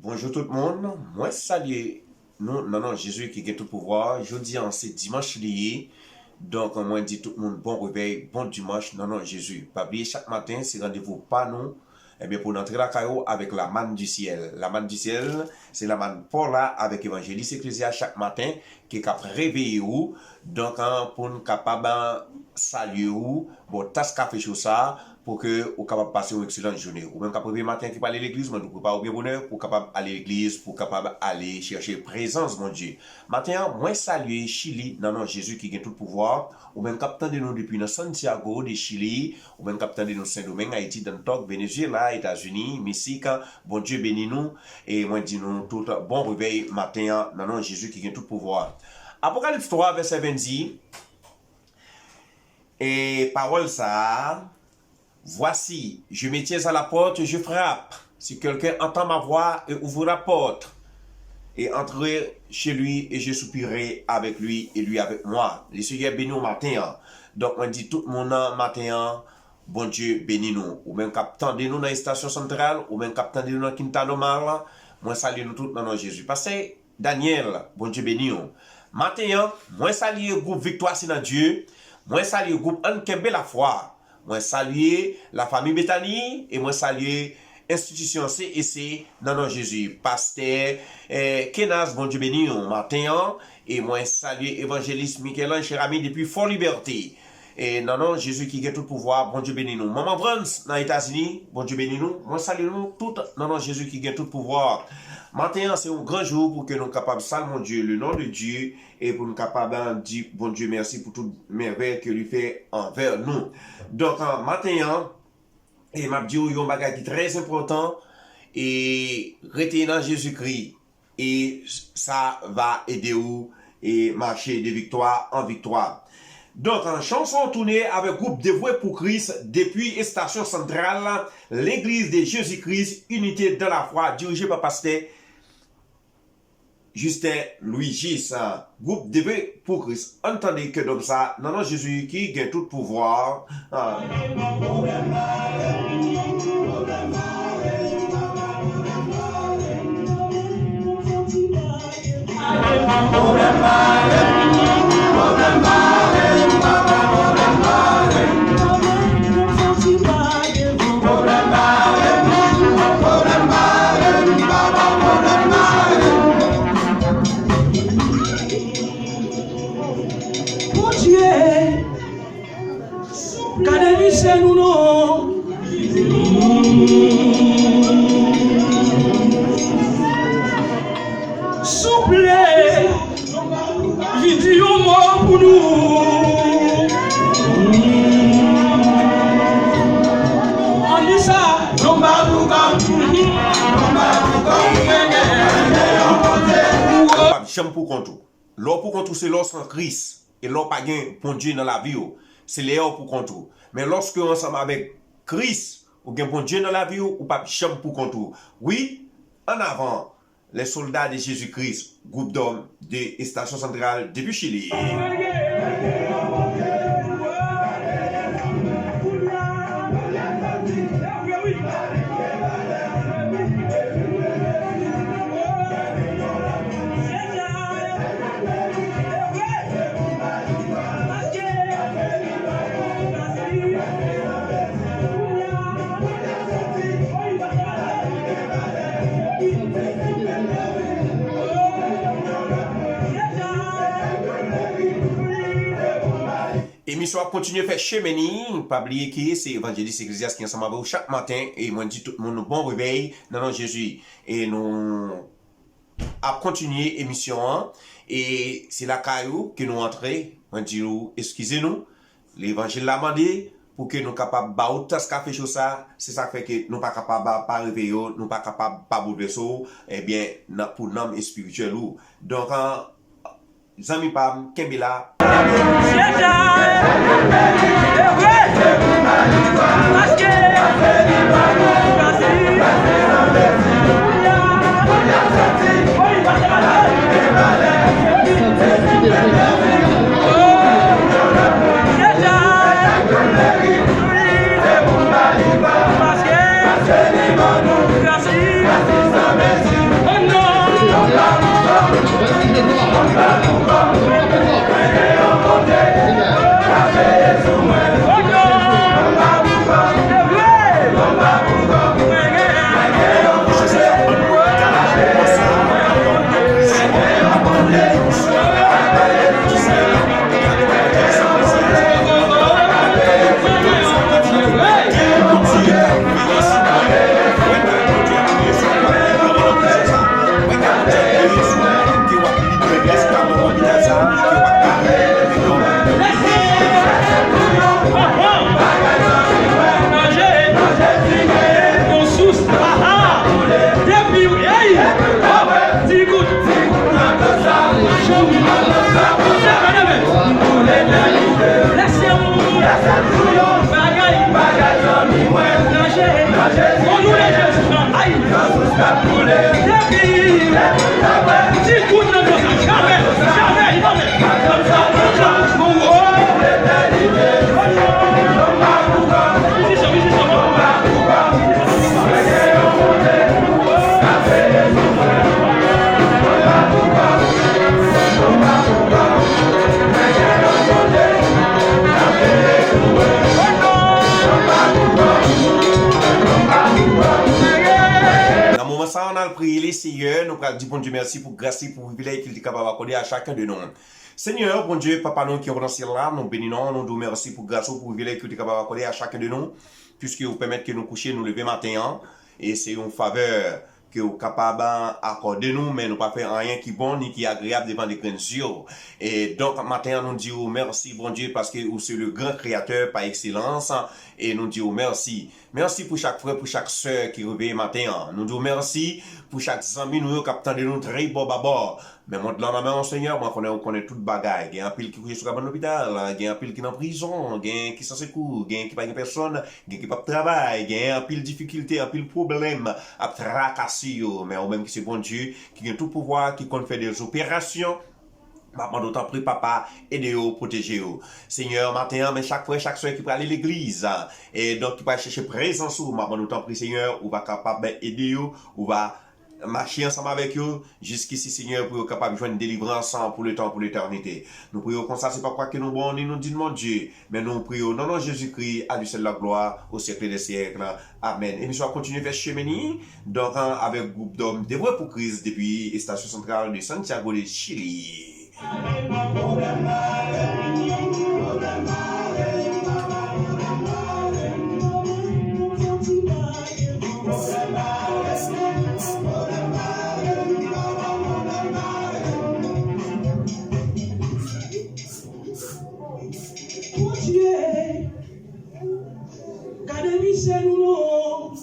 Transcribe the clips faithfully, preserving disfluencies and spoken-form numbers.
Bonjou tout moun, mwen salye nou nan non Jezi ki gen tout pouvwa. Jodi a se dimanch li ye. Donk mwen di tout moun bon revèy, bon dimanch nan non Jezi. Pa bliye chak maten se randevou pa nou, ebyen pou n antre lakay ou avèk la manne du ciel. La manne du ciel, se la manne Paula avèk evanjelis Eklezya chak maten ki k ap reveye ou. Donk pou n kapab salye ou, bon tas kafe cho sa, pou ke ou kapab pase yon ekselan jounen. Ou menm k ap reveye maten an ki prale legliz, mwen di w prepare w byen bonè pou w kapab ale legliz, pou w kapab ale chèche prezans Bondye. Maten an, mwen salye Chili nan non Jezi ki gen tout pouvwa. Ou menm k ap tande nou depi nan Santiago de Chili, ou menm k ap tande nou Sendomeng, Ayiti, Dantòk, Venezyela, Etazini, Meksik, Bondye beni nou. E mwen di nou tout bon revèy maten an nan non Jezi ki gen tout pouvwa. Apokalips twa, vèsè ven di, e pawòl sa a, Voici, je me tiens à la porte, je frappe. Si quelqu'un entend ma voix et ouvre la porte, et entrerai chez lui, et je soupirai avec lui, et lui avec moi. Le Seigneur béni w maten an. Donk mwen di tout moun nan maten an, Bondye beni nou. Ou menm k ap tande nou nan estasyon santral, ou menm k ap tande nou nan Quinta Normal, mwen salye nou tout nan non Jezi. Pastè Daniel, Bondye beni w. Maten an, mwen salye gwoup Viktwa se nan Dye. Mwen salye gwoup Ann Kenbe Lafwa. Mwen salye lafanmi Betani e mwen salye enstitisyon C E C nan non Jezi. Pastè eh, Kenas, Bondye beni w maten an. E mwen salye evanjelis Michel-Ange Cheramy depi Fort Liberté. E nan non Jezi ki gen tout pouvwa, Bondye beni nou. Manman Frans nan Etazini, Bondye beni nou. Mwen salye nou tout nan non Jezi ki gen tout pouvwa. Maten an se yon gran jou pou ke nou kapab salmon Dye, le non de Dye, e pou nou kapab di Bondye mèsi pou tout mèvèy ke li fè anvè nou. Donk maten an, e m ap di w yon bagay ki trè enpòtan, e rete nan Jezikri. E sa va ede w e mache de viktwa an viktwa. Donk, chanson toune avèk gwoup Devwe pou Kris depi estasyon santral Legliz de Jezi Kris Inite dan Lafwa dirije pa pastè Justin Louis Gis. Gwoup Devwe pou Kris. Ann tande kè dòm sa nan non Jezi ki gen tout pouvwa. Bondye, gade misye nou non. Souple, vin di yon mo pou nou. Ann di sa. Ou p ap janm pou kont ou. Lè w pou kont ou se lè w san Kris. E lè w pa gen Bondye nan lavi w, se lè a w pou kont ou. Men lòske w ansanm avèk Kris, ou gen Bondye nan lavi w, ou p ap janm pou kont ou. Wi, ann avan, les soldats de Jésus-Christ, gwoup dòm de estasyon santral depi Chili. Emisyon ap kontinye fè chemen ni. Pa bliye ke se Evanjelis Eklezyas ki ansanm avè w chak maten. E mwen di tout moun bon revèy nan non Jezi. E nou ap kontinye emisyon an. E se lakay ou ke nou antre. Mwen di ou eskize nou. Levanjil la mande pou ke nou kapab ba ou tas kafe cho sa. Se sa k fè ke nou pa kapab pa reveye w, nou pa kapab pa boulvèse w, ebyen, nan, pou nanm espirityèl ou. Donk, zanmi pa m, kenbe la. O non de Jezi, ay! Depi ti gout nan dlo sa, jamè, jamè, jamè. Mizisyen, mizisyen, bon. Nan moman sa a, n al priye Lesenyè, nou pral di Bondye mèsi pou gras li, pou privilèj ke l te kapab akòde a chakun de nou. Senyè, Bondye, Papa nou ki nan syèl la, nou beni non w, nou di w mèsi pou gras ou, pou privilèj ke w te kapab akòde a chakun de nou, piske ou pèmèt ke nou kouche, nou leve maten an, e se yon favè ke w kapab akòde nou, men nou pa fè anyen ki bon ni ki agreyab devan de grenn zye w. E donk, maten an, nou di w mèsi, Bondye, paske ou se le gran kreyatè pa ekselans, e nou di w mèsi. Mèsi pou chak frè, pou chak sè ki reveye maten an. Nou di w mèsi pou chak zanmi nou yo k ap tande nou trè bò babò. Men mond lan nan men w, Senyè, mwen konnen ou konnen tout bagay. Gen anpil ki kouche sou kabann lopital, gen anpil ki nan prizon, gen ki san sekou, gen ki pa gen pèsonn, gen ki p ap travay, gen anpil difikilte, anpil pwoblèm ap trakase yo. Men ou menm ki se Bondye, ki gen tout pouvwa, ki konn fè de operasyon, m ap mande w tanpri, Papa, ede yo, pwoteje yo. Senyè, maten an, men chak frè, chak sè ki prale legliz, e donk ki pral chèche prezans ou, m ap mande w tanpri, Senyè, ou va kapab ede yo, ou va mache ansanm avèk yo jiskisi, Senyè, pou yo kapab jwenn delivrans pou letan, pou letènite. Nou priye w konsa, se pa kwa ke nou ba w li, nou di n Bondye, men nou priye w nan non Jezikri, à lui seul la gloire, au siècle des siècles. Amèn. Emisyon ap kontinye fè chemen ni, donk, avèk gwoup dòm Devwe pou Kris depi estasyon santral de Santiago de Chili. Bondye, gade misye nou non.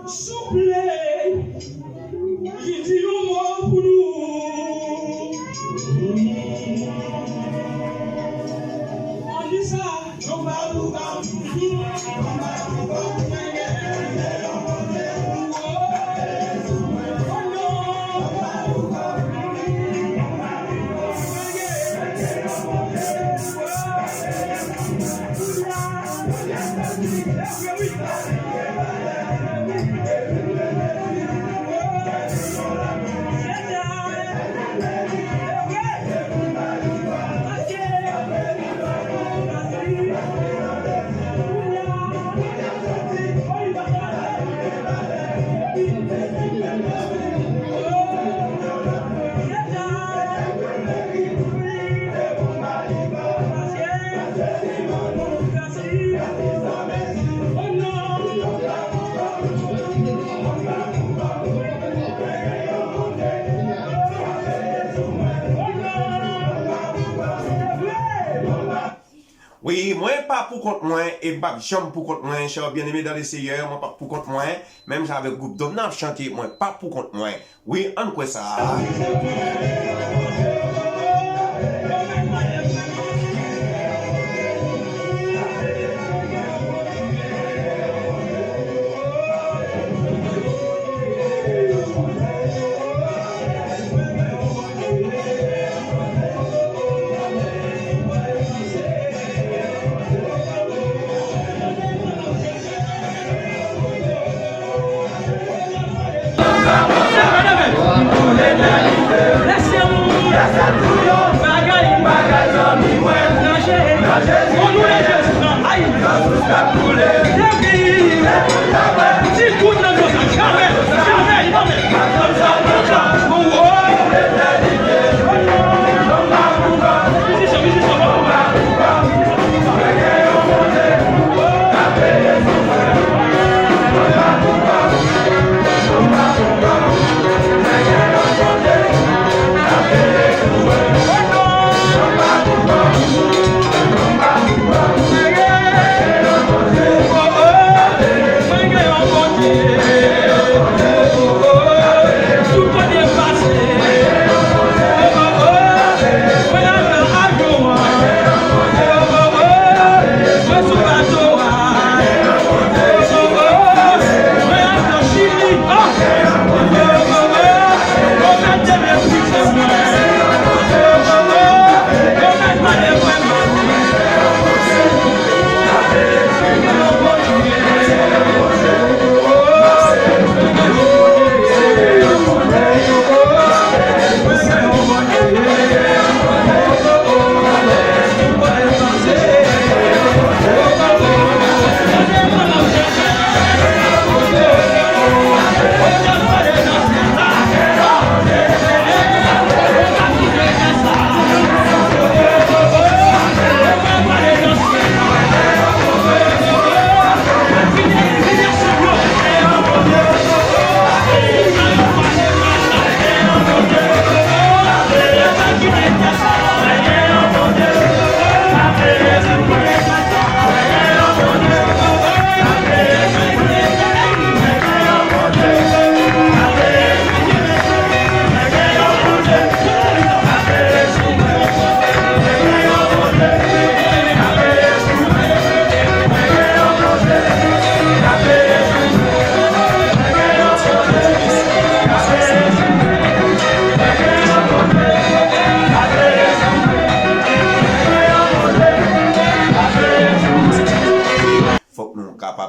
Souple, li di yon mo pou nou. Ann di sa. Wi, mwen pa pou kont mwen, e m p ap janm pou kont mwen, chè byeneme dan le Seyè, mwen p ap pou kont mwen, menm jan avèk gwoup dòm nan ap chante, mwen pa pou kont mwen. Wi, ann kwè sa.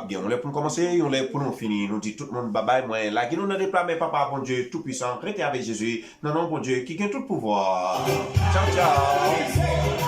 Gen yon lè pou n kòmanse, yon lè pou nou fini. Nou di tout moun babay, mwen lage nou nan de pla men Papa Bondye Toupwisan, rete avèk Jezi, nan non Bondye ki gen tout pouvwa. Tchaw, tchaw.